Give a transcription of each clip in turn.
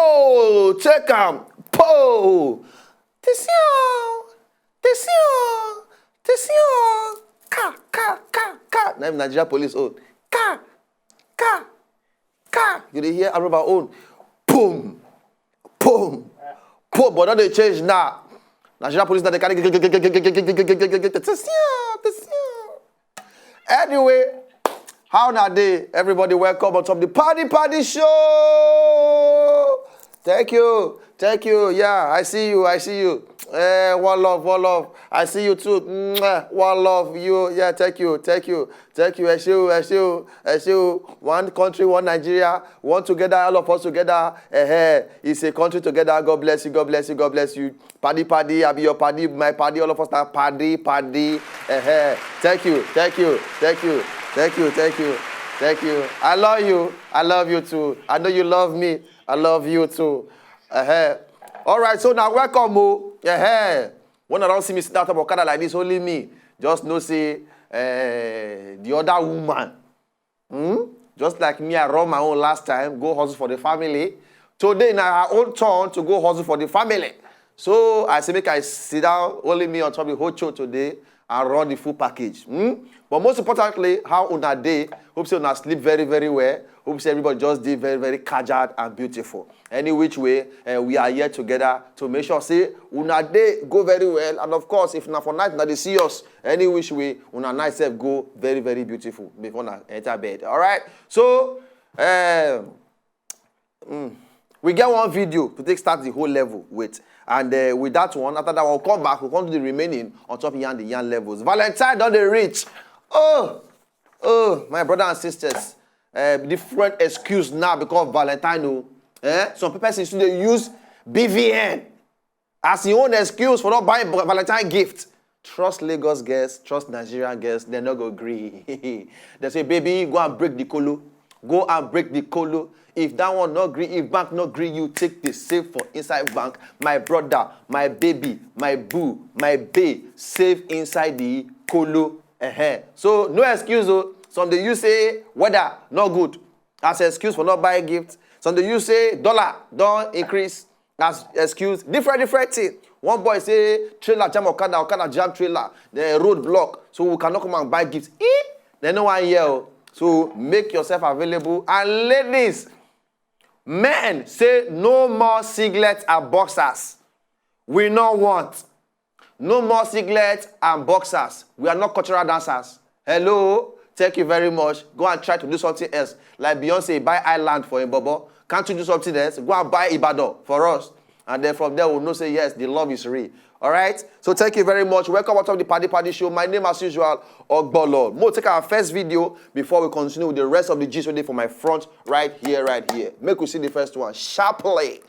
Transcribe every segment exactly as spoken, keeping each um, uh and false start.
Oh, take am. Po. Tisian. Tisian. Tisian. Ka, ka, ka, ka. Na im Nigeria police own. Ka, ka, ka. You dey hear Aruba own. Boom. Boom. Boom. But don dey change now. Nigeria police now dey carry. Tisian. Tisian. Anyway, how na dey? Everybody, welcome on top the Paddy Paddy Show. Thank you, thank you. Yeah, I see you, I see you. Eh, one love, one love. I see you too. Mwah. One love, you. Yeah, thank you, thank you, thank you. Ẹ ṣé o, ẹ ṣé o, ẹ ṣé o. One country, one Nigeria, one together, all of us together. Eh, eh, it's a country together. God bless you, God bless you, God bless you. Paddy Paddy, I be your paddy, my paddy, all of us na paddy, paddy. Eh, eh. Thank you, thank you, thank you, thank you, thank you, thank you. I love you, I love you too. I know you love me, I love you too. Eh, eh. All right, so now welcome o. Eh, eh. When I don see me sit down top okada like this, only me, just know say, eh, the other woman, hmm? Just like me, I run my own last time, go hustle for the family. Today na her own turn to go hustle for the family. So I say make I sit down, only me on top the whole show today, and run the full package. Hmm? But most importantly, how una dey? Hope say una sleep very, very well. Hope say everybody just dey very, very kajad and beautiful. Any which way, eh, we are here together to make sure say una dey go very well. And of course, if na for night una dey see us, any which way, una night sef go very, very beautiful before una enter bed. All right? So, um, mm, we get one video to take start the whole level with. And, uh, with that one, after that one, we'll come back, we'll come do the remaining on top yarn the yarn levels. Valentine don dey reach. Oh, oh, my brother and sisters, uh, different excuse now because Valentine o. Eh? Some people still dey use B V N as your own excuse for not buying Valentine gift. Trust Lagos girls, trust Nigerian girls, they no go gree. They say, "Baby, go and break the kolo. Go and break the kolo. If that one no gree, if bank no gree, you take the safe for inside bank." My brother, my baby, my boo, my babe, safe inside the kolo. Uh-huh. So no excuse o. Some dey use say weather no good as excuse for not buying gift. Some dey use say dollar don increase as excuse. Different, different thing. One boy say trailer jam okada, okada jam trailer, the road block, so we cannot come and buy gift. Eh? They no wan hear o. So make yourself available. And ladies, men say no more singlets and boxers. We no want. No more singlets and boxers. We are not cultural dancers. Hello? Thank you very much. Go and try to do something else. Like Beyonce buy island for him bobo. Can't you do something else? Go and buy Ibadan for us. And then from there, we'll know say, yes, the love is real. All right? So thank you very much. Welcome on top of the Paddy Paddy Show. My name, as usual, Ogbolo. Mo take our first video before we continue with the rest of the gist wey dey for my front right here, right here. Make we see the first one sharply.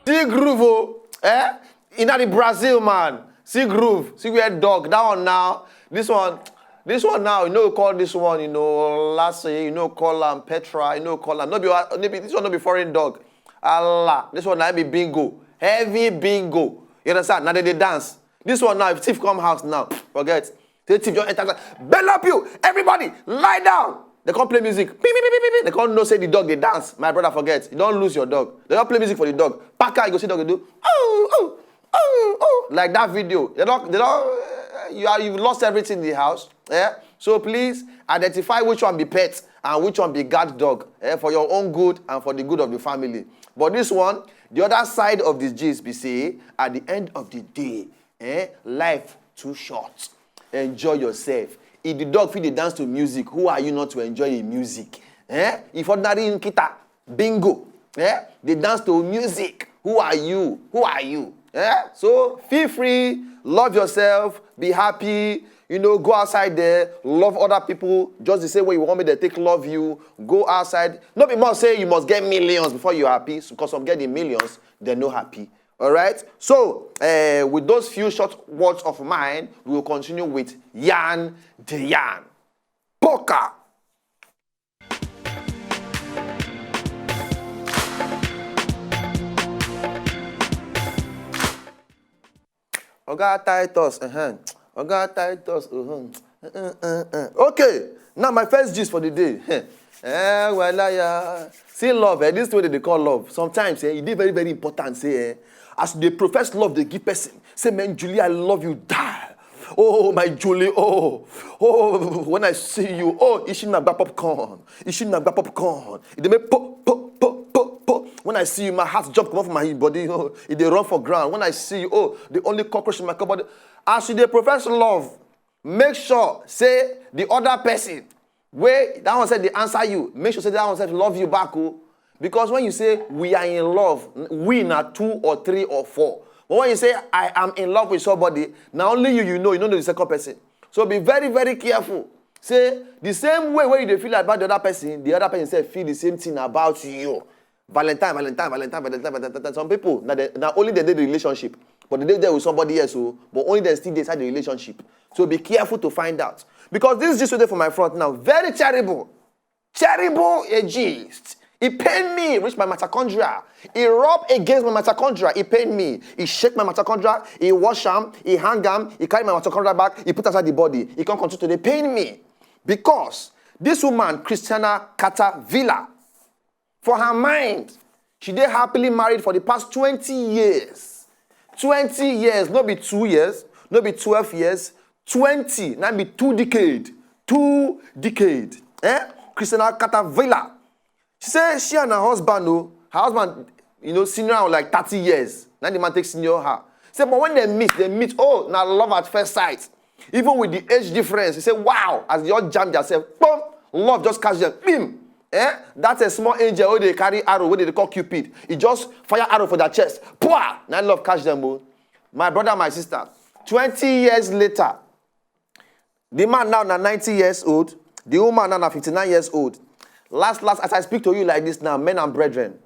See groove o, eh? Inna the Brazil, man. See groove. See where dog. That one now. This one, this one now. You know, call this one. You know, Lassie. You know, call am Petra. You know, call am. No be, no be, this one no be foreign dog. Allah. This one now be bingo. Heavy bingo. You understand? Now they, they dance. This one now, if thief come house now, forget. Say thief just enter, bell up you, everybody, lie down. They come play music. Ping, ping, ping, ping, ping. They come know say the dog dey dance. My brother, forget. You don lose your dog. They don play music for the dog. Paka, you go see dog dey do, "Oh, oh, oh, oh," like that video. They don, they don, uh, you are, you've lost everything in the house. Yeah. So please identify which one be pet and which one be guard dog. Eh, for your own good and for the good of the family. But this one, the other side of the gist be say, at the end of the day, eh, life too short. Enjoy yourself. If the dog fit dey dance to music, who are you not to enjoy the music? Eh? If ordinary nkita, bingo, eh, dey dance to music, who are you? Who are you? Eh? So feel free, love yourself, be happy. You know, go outside there, love other people just the same way you want me to take love you. Go outside. No be must say you must get millions before you happy, because some get the millions, they no happy. All right. So, uh, with those few short words of mine, we will continue with Yan the Yan. Poker. Oga Titus, uh-huh. Oga Titus, uh-huh. Uh, uh, uh, uh. Okay, now my first gist for the day. Eh, well, yeah. See love, eh? This is what they call love. Sometimes, eh, it is very, very important. Say, eh, as they profess love, they give person. Say, man, Julie, I love you, die. Oh, my Julie, oh, oh, when I see you, oh, Ishina popcorn, Ishina popcorn. They make po po po po po. When I see you, my heart jump come off my body. Oh, it they run for ground. When I see you, oh, the only cockroach in my cupboard. As you they profess love, make sure say the other person wey that one said they answer you, make sure say that one said love you back. Oh, because when you say we are in love, we na two or three or four. But when you say I am in love with somebody, now only you you know, you know the second person. So be very, very careful. Say the same way where you dey feel about the other person, the other person say feel the same thing about you. Valentine, Valentine, Valentine, Valentine, Valentine. Some people, now, they, now only they did the relationship, but they did there with somebody else, oh, but only they still inside the relationship. So be careful to find out. Because this is just today for my front now. Very terrible. Terrible a gist. It pained me, reach my mitochondria. It rub against my mitochondria. It pained me. It shake my mitochondria. It wash am. It hang am. It carry my mitochondria back. It put outside the body. It can't continue to dey pain me. Because this woman, Christiana Catavilla, for her mind, she dey happily married for the past twenty years. Twenty years, no be two years, no be twelve years, twenty, na be two decade, two decade. Eh? Christiana Catavilla. She say she and her husband, oh, her husband, you know, senior her like thirty years. Now the man take senior her. Say, but when they meet, they meet, oh, now love at first sight. Even with the age difference, he say, wow, as they all jam themselves, boom, love just catch them, bim. Eh? That's a small angel wey dey carry arrow, wey dey call Cupid. He just fire arrow for their chest. Pwah! Now love catch them, oh. My brother, my sister, twenty years later, the man now na ninety years old, the woman now na fifty-nine years old. Last, last, as I speak to you like this now, men and brethren,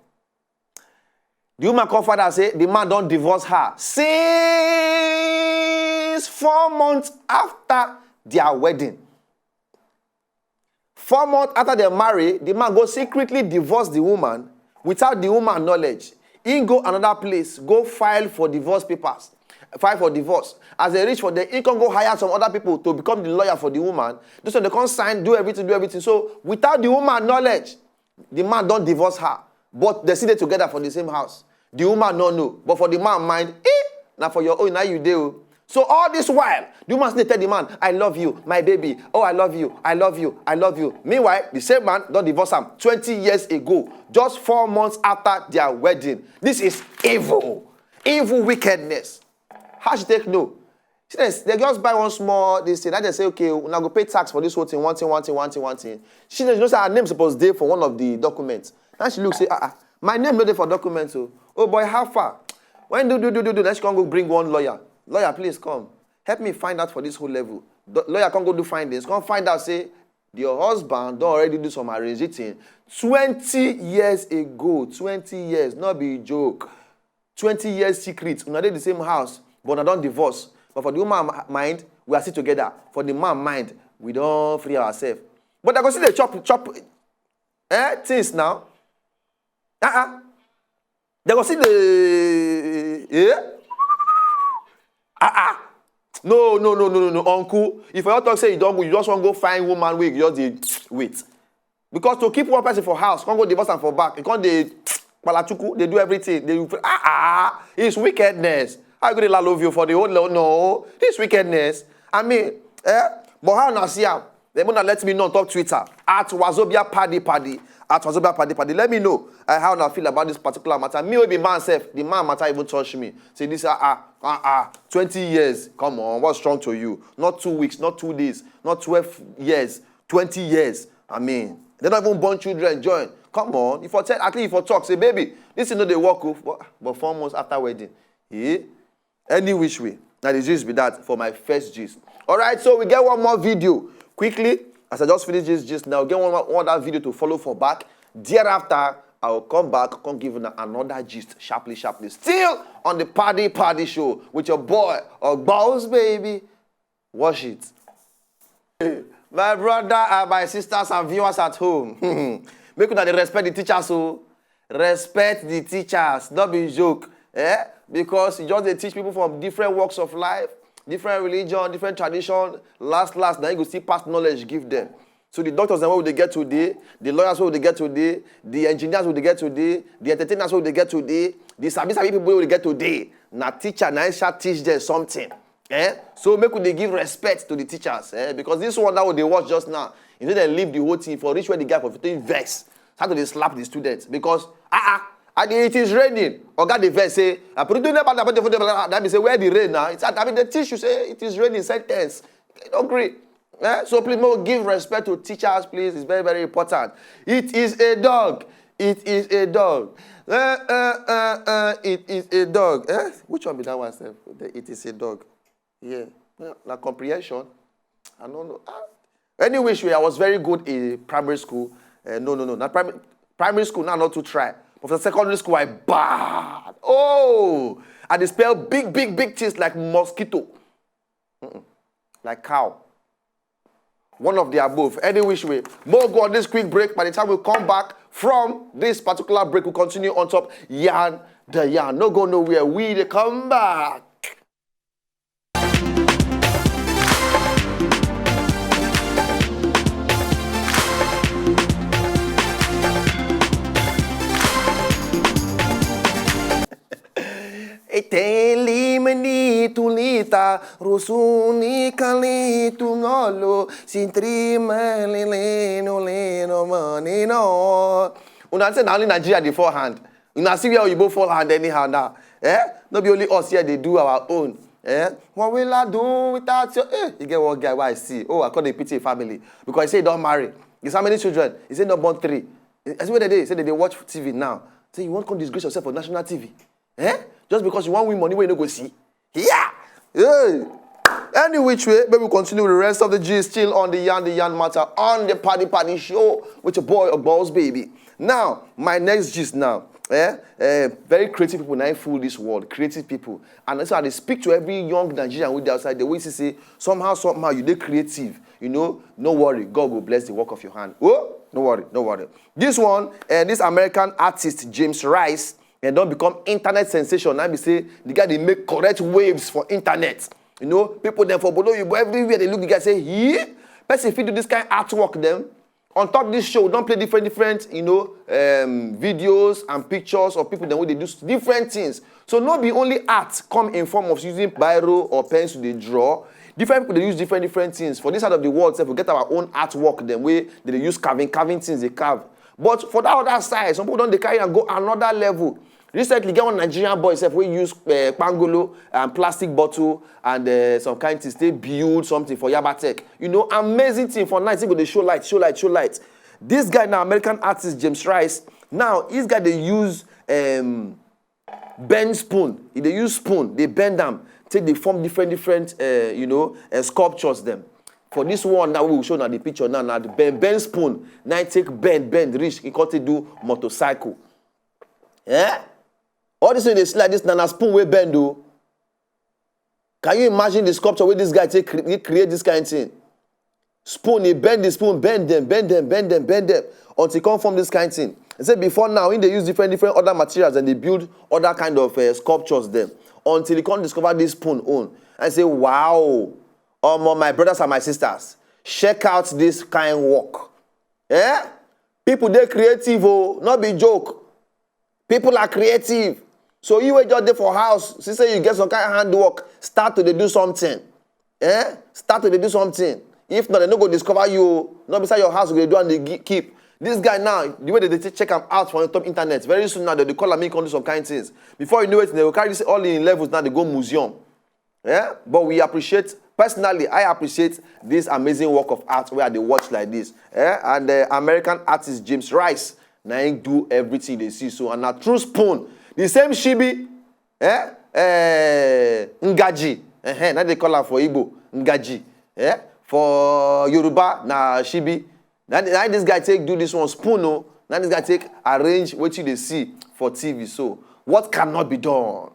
the woman come find out say the man don divorce her since four months after their wedding. Four months after they marry, the man go secretly divorce the woman without the woman knowledge. He go another place, go file for divorce papers, file for divorce. As they reach for there, he can go hire some other people to become the lawyer for the woman. This one they can't sign, do everything, do everything. So without the woman knowledge, the man don divorce her, but they still dey together for the same house. The woman no know, but for the man mind, eh, na for your own, na you dey o. So all this while, the woman still dey tell the man, I love you, my baby. Oh, I love you, I love you, I love you. Meanwhile, the same man don divorce am twenty years ago, just four months after their wedding. This is evil, evil wickedness. How she take know? She dey, they just buy one small this thing. Now they say, okay, una go pay tax for this whole thing, one thing, one thing, one thing, one thing. She dey, you know say her name suppose dey for one of the documents. Now she look say, ah, ah, my name no dey for documents. Oh, oh boy, how far? When do, do, do, do, do, then she can go bring one lawyer. Lawyer, please come. Help me find out for this whole level. The lawyer can go do findings. Come find out say your husband don already do some arranging thing twenty years ago. Twenty years, no be joke. Twenty years secret. Una dey the same house, but una don divorce. But for the woman mind, we are still together. For the man mind, we don free ourselves. But I go still dey chop, chop, eh, things now. Uh-uh. They go still dey, eh? Uh-uh. No, no, no, no, no, no, uncle. If I talk say you don't go, you just want go find woman wey you just dey wait. Because to keep one person for house, can't go divorce am for back. You can't dey palachuku, they do everything. They, ah, ah, it's wickedness. How you gonna love you for the whole, no, this wickedness. I mean, eh? But how una see am? They wanna let me know on top Twitter at Wazobia Paddy Paddy. At Wazobia Paddy Paddy. Let me know, uh, how una feel about this particular matter. Me will be man self. The man matter even touch me. Say this, ah, ah, ah, ah, twenty years. Come on, what's wrong to you? Not two weeks, not two days, not twelve years, twenty years. I mean, they don't even born children join. Come on, if I tell, at least if I talk, say, baby, this is not the work of, but, but four months after wedding. Eh? Any which way. Now the gist be that for my first gist. All right, so we get one more video quickly. As I just finish this gist now, get one, one other video to follow for back. Thereafter, I will come back, come give you another gist sharply, sharply. Still on the Paddy Paddy Show with your boy, Ogbos Baby. Watch it. My brother and my sisters and viewers at home, make una dey respect the teachers o. Respect the teachers, no be joke. Eh? Because you just dey teach people from different walks of life, different religion, different tradition. Last, last, now you go still pass knowledge give them. So the doctors dem wey we dey get today, the lawyers wey we dey get today, the engineers wey we dey get today, the entertainers wey we dey get today, the sabi sabi people wey we dey get today, na teacher na im sha teach them something. Eh? So make we dey give respect to the teachers, eh? Because this one that we dey watch just now, you know, dem leave the whole thing for reach where the guy for fifteen vex, start to dey slap the students because, ah ah, and it is raining. Oga dey vex say, "I put it in the back, I put it in the back." That mean say, "Where the rain now?" It's, I mean, they teach you say it is raining sentence. You don't agree. Eh? So please, make we give respect to teachers, please. It's very, very important. It is a dog. It is a dog. Eh, eh, eh, eh, it is a dog. Eh? Which one be that one, sef? The, it is a dog. Yeah. Well, na comprehension. I don't know. Ah. Any which way, I was very good in primary school. Eh, no, no, no. Na primary, primary school, now not to try. But for secondary school, I bad. Oh, I dey spell big, big, big things like mosquito, like cow. One of the above. Any which way. More go on this quick break. By the time we come back from this particular break, we continue on top. Yarn the yarn. No go nowhere. We dey come back. Eteli meni tulita rusuni kali tunolo sintri melileno leno manino. Una say na only Nigeria dey fall hand. Una see where oyibo fall hand anyhow now. Eh? No be only us here dey do our own. Eh? What will I do without you? Eh, you get one guy wey I see. Oh, I call the pity family because he say he don marry. He say how many children? He say no born three. I see where they dey. He say they dey watch T V now. Say you wan come disgrace yourself for national T V. Eh? Just because you wan win money wey you no go see. Yeah. Hey. Any which way, baby, we continue with the rest of the gist still on the yarn, the yarn matter on the Paddy Paddy show with your boy Ogballs Baby. Now, my next gist now. Eh? Eh, very creative people now fool this world. Creative people. And so I dey speak to every young Nigerian wey dey outside the way you say somehow, somehow you dey creative. You know, no worry, God will bless the work of your hand. Oh, no worry, no worry. This one, eh, this American artist, James Rice, and don become internet sensation. Na be say the guy dey make correct waves for internet. You know, people dem for Bodo Yubo everywhere they look the guy say, "He person fit do this kind artwork dem." On top this show, we don play different, different, you know, um, videos and pictures of people dem wey dey do s- different things. So no be only art come in form of using biro or pencil dey draw. Different people dey use different, different things. For this side of the world, sef, we get our own artwork dem wey they dey use carving, carving things dey carve. But for that other side, some people don dey carry am go another level. Recently, get one Nigerian boy sef wey use uh, pangolo and plastic bottle and uh, some kind things take build something for Yabatech. You know, amazing thing for night. He go dey show light, show light, show light. This guy now, American artist James Rice. Now, this guy dey use um, bend spoon. He dey use spoon, dey bend am, take dey form different, different, uh, you know, uh, sculptures dem. For this one now, we will show now the picture now. Now the bend, bend spoon. Now he take bend, bend reach. He come take do motorcycle. Eh? All this thing dey see like this na na spoon wey bend o. Can you imagine the sculpture wey this guy take cre- he create this kind thing? Spoon, he bend the spoon, bend them, bend them, bend them, bend them until he come form this kind thing. He say before now, he dey use different different other materials and they build other kind of uh, sculptures them until he come discover this spoon own. I say, wow, omo, my brothers and my sisters, check out this kind work. Eh? People dey creative o, no be joke. People are creative. So you wey just dey for house, see say you get some kind handwork, start to dey do something. Eh? Start to dey do something. If not, they no go discover you. No be say your house go dey do and dey gi- keep. This guy now, the way they dey check am out for top internet, very soon now they dey call am make he come do some kind things. Before you know it, they go carry this all in levels now they go museum. Yeah, but we appreciate, personally, I appreciate this amazing work of art where they watch like this. Yeah, and uh, American artist James Rice, now he do everything they see. So and a true spoon, the same shibi, eh, eh, ngaji, eh, now they call her for Igbo ngaji, eh, for Yoruba na shibi. Now, now this guy take do this one spoon, oh, now this guy take arrange what you they see for T V. So what cannot be done?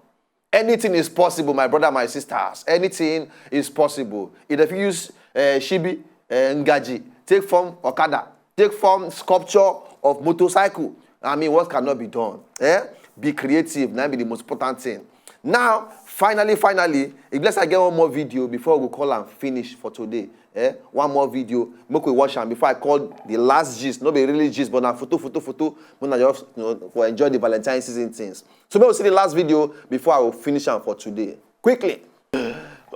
Anything is possible, my brother, my sisters. Anything is possible. If you use uh, shibi, uh, ngaji, take form okada, take form sculpture of motorcycle. I mean, what cannot be done? Eh? Be creative. That be the most important thing. Now, finally, finally, e be like say I get one more video before we go call am finish for today. Eh? One more video, make we watch am before I call the last gist. No be really gist, but na photo, photo, photo. Make una just, you know, for enjoy the Valentine season things. So make we see the last video before I go finish am for today. Quickly.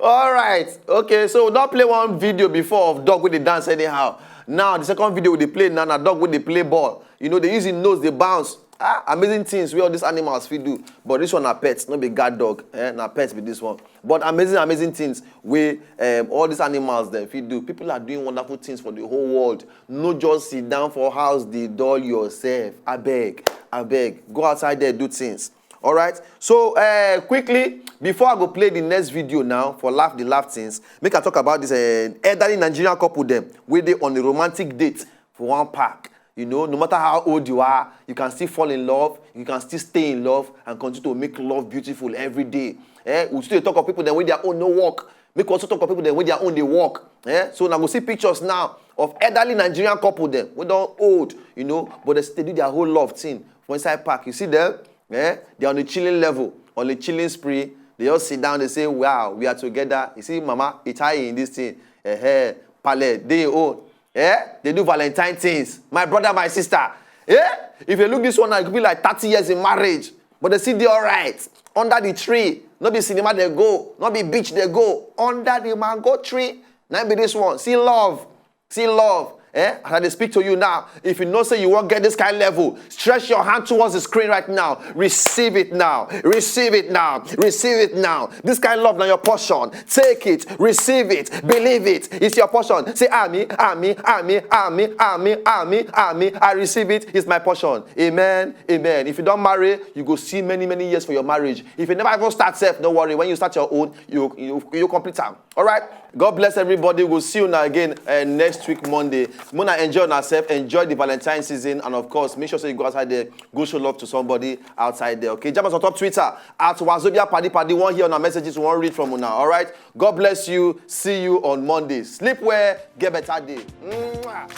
All right. Okay, so we don play one video before of dog wey dey dance anyhow. Now, the second video we dey play now na dog wey dey play ball. You know, dey use im nose dey bounce. Ah, amazing things wey all these animals fit do. But this one na pet, no be guard dog. Eh, na pet be this one. But amazing, amazing things wey, um, all these animals dem fit do. People are doing wonderful things for the whole world. No just sit down for house dey dull yourself. Abeg, abeg, go outside there do things. All right. So, uh, quickly, before I go play the next video now for laugh the laugh things, make I talk about this, uh, elderly Nigerian couple dem wey dey on a romantic date for one park. You know, no matter how old you are, you can still fall in love, you can still stay in love and continue to make love beautiful every day. Eh, we still dey talk of people dem wey their own no work. Make we also talk of people dem wey their own dey work. Eh, so una go see pictures now of elderly Nigerian couple dem wey don old, you know, but they still dey do their whole love thing for inside park. You see them, eh? They are on a chilling level, on a chilling spree. They just sit down, they say, "Wow, we are together." You see, mama, e tie in this thing. Eh, eh, pale, dey own. Eh? They do Valentine things. My brother, my sister. Eh? If you look this one now, it could be like thirty years in marriage. But they still dey all right. Under the tree. No be cinema they go. No be beach they go. Under the mango tree. Now be this one. See love. See love. Eh? As I dey speak to you now, if you know say you wan get this kind level, stretch your hand towards the screen right now. Receive it now. Receive it now. Receive it now. This kind love na your portion. Take it. Receive it. Believe it. It's your portion. Say, "Ami, ami, ami, ami, ami, ami, ami. I receive it. It's my portion." Amen. Amen. If you don marry, you go see many, many years for your marriage. If you never even start sef, no worry. When you start your own, you, you, you complete am. All right. God bless everybody. We'll see you now again, uh, next week, Monday. Mona, enjoy yourself, enjoy the Valentine season, and of course, make sure say you go outside there, go show love to somebody outside there. Okay, jam us on top Twitter at Wazobia Paddy Paddy. One here on our messages, one read from una. All right. God bless you. See you on Monday. Sleep well. Get better day. Mwah.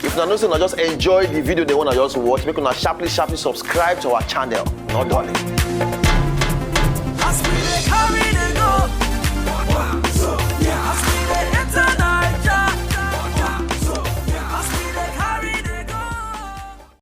If una know say una just enjoy the video, they wanna just watch, make una sharply, sharply subscribe to our channel. No darling.